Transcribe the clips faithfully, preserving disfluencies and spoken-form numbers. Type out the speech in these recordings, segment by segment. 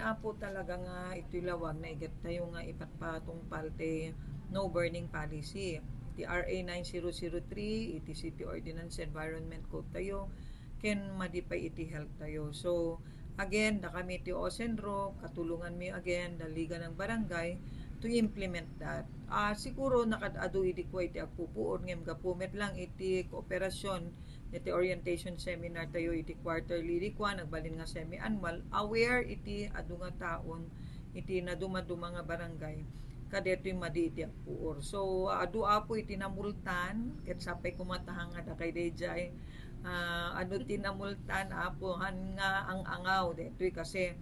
Apo, talaga nga itoy lawag, naigat tayo nga ipatpatungpal ti no burning policy. Ti R A nine zero zero three, iti City Ordinance Environment Code tayo, ken madi pay iti health tayo. So, again, dakami ti OSENRO, katulunganmi again, da Liga ng Barangay to implement that. Ah, siguro nakad-adu idi kua iti agpupuor, ngem gapu met lang iti kooperasyon iti orientation seminar tayo iti quarterly idi kua, nagbalin nga semi-annual, aware iti adu nga taon iti nadumaduma nga barangay kadetoy madi iti agpuor. So, adu, Apo, iti namultan, ket sapay koma ta nga dakay daydiay, ah, adu ti namultan, Apo, han nga ang-angaw detoy kasi,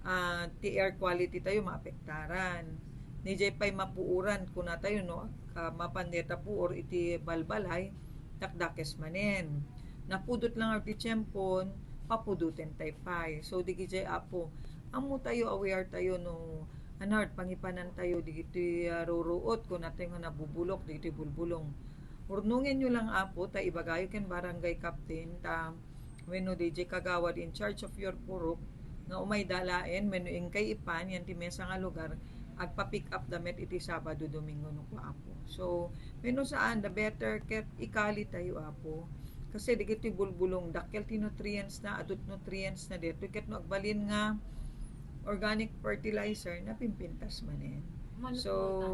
ah, ti air quality tayo maapektaran. Daydiay pay mapuoran, kuna tayo, no, ah, mapan deta puor iti balbalay, dakdakes manen. Napudot lang ti tiempon, papudoten tay pay. So, dagijay, Apo, ammo tayo, aware tayo no ania ti pangipanan tayo dagiti, ah, ruruot, kuna tayo nga nabubulok dagiti bulbulong. Urnongenyo lang, Apo, ta ibagayo ken barangay captain, ta wenno daydiay kagawad in charge of your purok nga umayda laeng wenno inkay ipan yan ti mesa nga lugar, agpa-pick up da met iti Sabado, Domingo, no, kua, Apo. So, wenno saan, the better ket ikali tayo, Apo. Kasi dagiti bulbulong, dakkel ti nutrients na, adu ti nutrients na detoy, ket no agbalin nga organic fertilizer, napimpintas manen. Manok So, mo,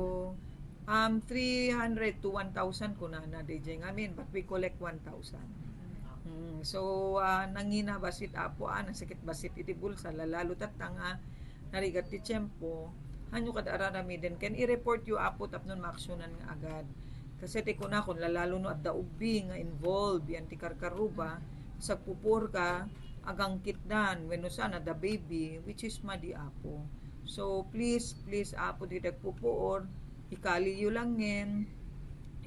um, three hundred to one thousand kunana daydiay ngamin, but we collect one thousand. Mm, so, ah, nangina bassit, Apo, ah, nasakit bassit iti bulsa, lalalo tatta nga narigat ti tiempo, hanyo kad araramiden, ken i-report yo, Apo, tapno maaksyonan nga agad. Kasi ti kunakon, lalalo no adda ubbi nga involved, yan ti karkaruba, sagpupurka, agangkitdan, wenno saan, adda baby, which is madi, Apo. So, please, please, Apo, ti dagpupuor, ikaliyo lang ngen,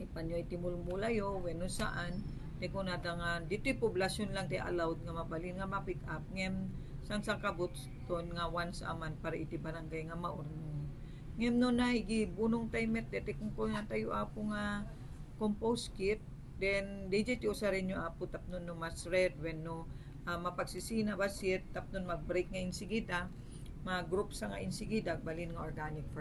ipanyo iti mulmulayo, wenno saan, ti kunada nga, ditoy poblasyon lang ti allowed nga mabalin nga ma-pick up, ngem sangsangkabuton nga once a month para iti barangay nga maurnong. Ngem no naigibunong tay met, deti kung kuna tayo, Apo, nga compost kit, then, daydiay ti usarenyo, Apo, tapno no ma-shred, wenno, ah, mapagsisina bassit, tapno mag-break nga insigida, mag-group sa nga insigida, agbalin nga organic fertilizer.